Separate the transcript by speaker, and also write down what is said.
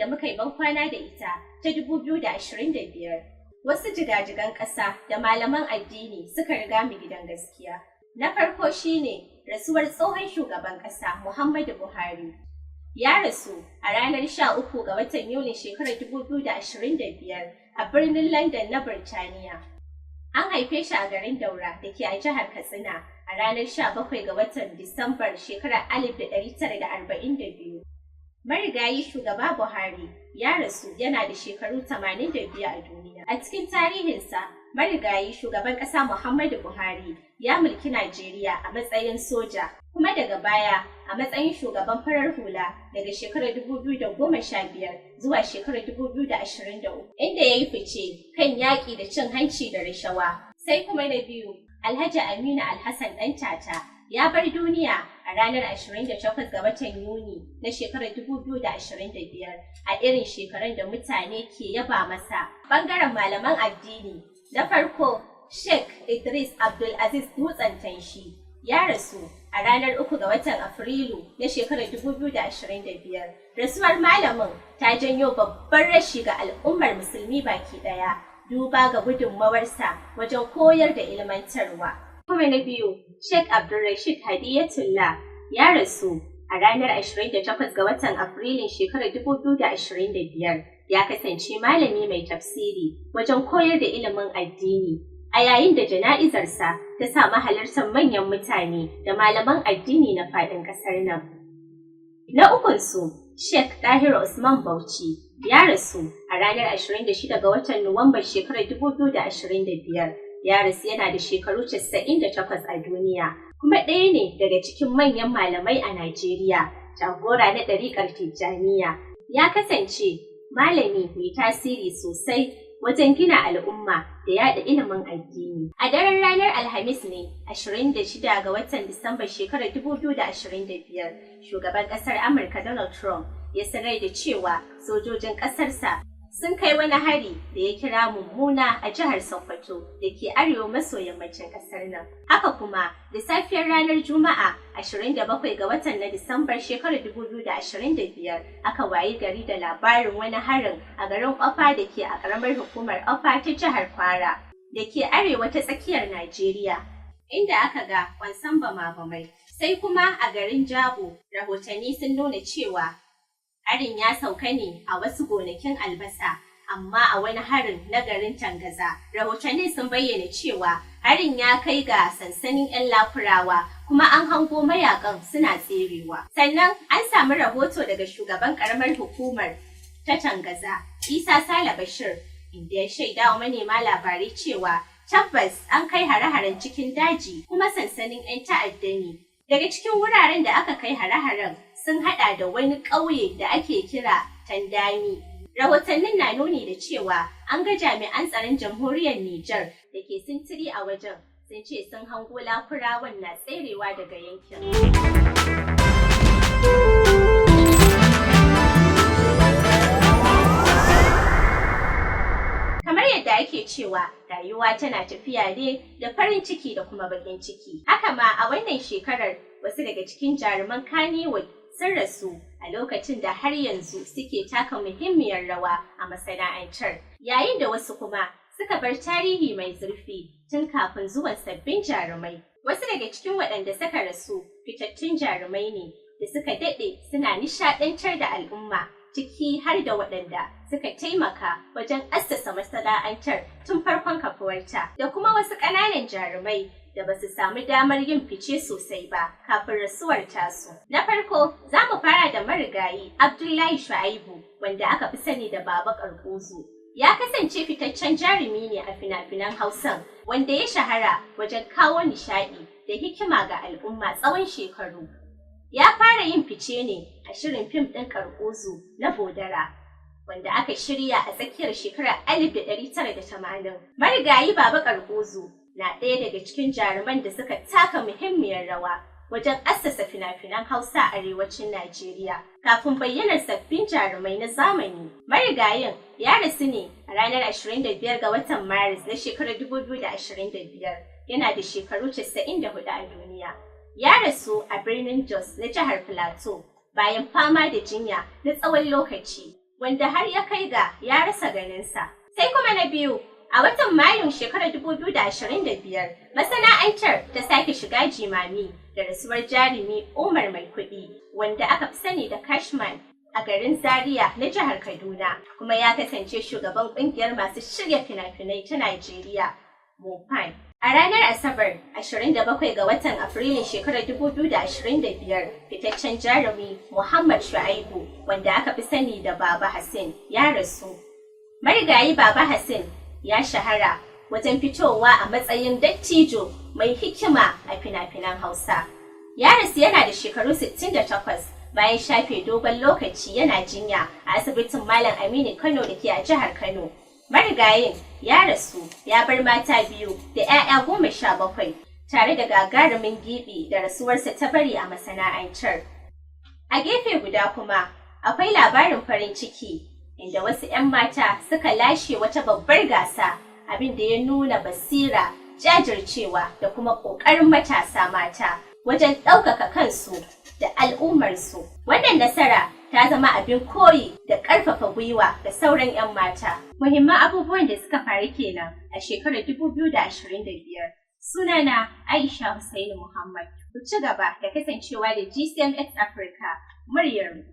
Speaker 1: muka yi bankwana da ita ta 2025, wasu jigajigan ƙasa da malaman addini suka riga mu gidan gaskiya. Na farko shine rasuwar tsohon shugaban ƙasa Muhammadu Buhari. Ya rasu a ranar 13 ga watan Yulin shekarar 2025 a birnin London na Birtaniya. An haife shi a garin Daura da ke a jihar Katsina a ranar 17 ga watan Disambar shekarar 1942. Marigayi shugaba Buhari ya rasu yana da shekaru 82 a duniya. A cikin tarihinsa, marigayi shugaban ƙasa Muhammadu Buhari ya mulki Najeriya a matsayin soja, kuma daga baya a matsayin shugaban farar hula daga shekarar 2015 zuwa shekarar 2023, inda ya yi fice kan yaƙi da cin hanci da rashawa. Sai kuma na biyu, Alhaji Aminu Alhassan Ɗantata ya bar duniya a ranar 28 ga watan Yuni na shekarar 2025 a irin shekarun da mutane ke yaba masa. Bangaren malaman addini na farko, Sheikh Idris Abdulaziz Dutsen Tanshi ya rasu a ranar 3 ga watan Afrilu na shekarar 2025. Rasuwar malamin ta janyo babban rashi ga al'ummar musulmi baki ɗaya, duba ga gudunmawarsa wajen koyar da ilmantarwa. Kuma na biyu, Sheikh Abdulrashid Hadiyatullah ya rasu a ranar 28 ga watan Afrilun shekarar 2025. Ya kasance malami mai tafsiri wajen koyar da ilimin addini. A yayin da jana'izarsa ta samu halartar manyan mutane da malaman addini na faɗin ƙasar nan. Na ukunsu, Sheikh Tahir Usman Bauchi ya rasu a ranar 26 ga watan Nuwamban shekarar 2025. Ya rasu yana da shekaru 98 a duniya, kuma ɗaya ne daga cikin manyan malamai a Najeriya, jagora na ɗariƙar Tijjaniya. Ya kasance malami mai tasiri sosai wajen gina al'umma da yaɗa ilimin addini. A daren ranar Alhamis ne, 26 ga watan Disamba shekarar 2025, shugaban ƙasar Amurka Donald Trump ya sanar da cewa sojojin ƙasarsa sun kai wani hari da ya kira mummuna a jihar Sokoto da ke arewa maso yammacin ƙasar nan. Haka kuma, da safiyar ranar Juma'a 27 ga watan na Disambar shekarar 2025 aka wayi gari da labarin wani harin a garin Ofa da ke a ƙaramar hukumar Ofa ta jihar Kwara da ke arewa ta tsakiyar Najeriya, inda aka ga kwansan bama-bamai. Sai kuma a garin Jabo, rahotanni sun nuna cewa harin ya sauka ne a wasu gonakin albasa, amma a wani harin na garin Tangaza, rahotanni sun bayyana cewa harin ya kai ga sansanin 'yan Lakurawa kuma an hango mayakan suna tserewa. Sannan an samu rahoto daga shugaban karamar hukumar ta Tangaza, Isa Sale Bashir, inda ya shaida wa manema labarai cewa tabbas an kai hare-haren cikin daji kuma sansanin 'yan ta'adda ne. Daga cikin wuraren da aka kai hare-haren sun hada da wani ƙauye da ake kira Tandami. Rahotannin na nuni da cewa an ga jami'an tsaron jamhuriyar Nijar da ke sintiri a wajen sun ce sun hango Lakurawan na tserewa daga yankin. Kamar yadda ake cewa rayuwa tana tafiya ne da farin ciki da kuma bakin ciki. Haka ma a wannan shekarar wasu daga cikin jaruman Kannywood sun rasu a lokacin da har yanzu suke taka muhimmiyar rawa a masana'antar, yayin da wasu kuma suka bar tarihi mai zurfi tun kafin zuwan sabbin jarumai. Wasu daga cikin waɗanda suka rasu fitattun jarumai ne da suka daɗe suna nishaɗantar da al'umma, ciki har da waɗanda suka taimaka wajen assasa masana'antar tun farkon kafuwarta, da kuma wasu ƙananan jarumai da ba su samu damar yin fice sosai ba kafin rasuwar tasu. Na farko, za mu fara da marigayi Abdullahi Shu'aibu, wanda aka fi sani da Baba Karkuzu. Ya kasance fitaccen jarumi ne a fina-finan Hausan, wanda ya shahara wajen kawo nishaɗi da hikima ga al'umma tsawon shekaru. Ya fara yin fice ne a shirin fim ɗin Karkuzu na Bodara, wanda aka shirya a tsakiyar shekarar 1980. Marigayi Baba Karkuzu na ɗaya daga cikin jaruman da suka taka muhimmiyar rawa wajen assasa fina-finan Hausa a arewacin Najeriya kafin bayyanar sabbin jarumai na zamani. Marigayin ya rasu ne a ranar 25 ga watan Maris na shekarar 2025, yana da shekaru 94 a duniya. Ya rasu a birnin Jos na jihar Plateau bayan fama da jinya na tsawon lokaci. wanda har ya kai ga ya rasa ganinsa. Sai kuma na biyu, a watan Mayun shekarar 2025, masana'antar ta sake shiga jimami da rasuwar jarumi Umar Mai Kuɗi, wanda aka fi sani da Cashman a garin Zaria na jihar Kaduna, kuma ya kasance shugaban ƙungiyar masu shirya fina-finai ta Najeriya, Mopan. A ranar Asabar, 27 ga watan Afrilun shekarar 2025, fitaccen jarumi Muhammad Shu'aibu, wanda aka fi sani da Baba Hassan, ya rasu. Marigayi Baba Hassan ya shahara wajen fitowa a matsayin dattijo mai hikima a fina-finan Hausa. Ya rasu yana da shekaru 68 bayan shafe dogon lokaci yana jinya a asibitin Malam Aminu Kano da ke a jihar Kano. Marigayin ya rasu ya bar mata biyu da 'ya'ya 17 tare da gagarumin gibi da rasuwarsa ta bari a masana'antar. A gefe guda kuma akwai labarin farin ciki inda wasu 'yan mata suka lashe wata babbar gasa, abin da ya nuna basira, jajircewa da kuma ƙoƙarin matasa mata wajen ɗaukaka kansu da al'ummarsu. Wannan nasara ta zama abin koyi da ƙarfafa gwiwa ga sauran 'yan mata. Muhimman abubuwan da suka faru kenan a shekarar 2025. Sunana Aisha Hussaini Muhammad. Ku ci gaba da kasancewa da GCMX Africa, muryar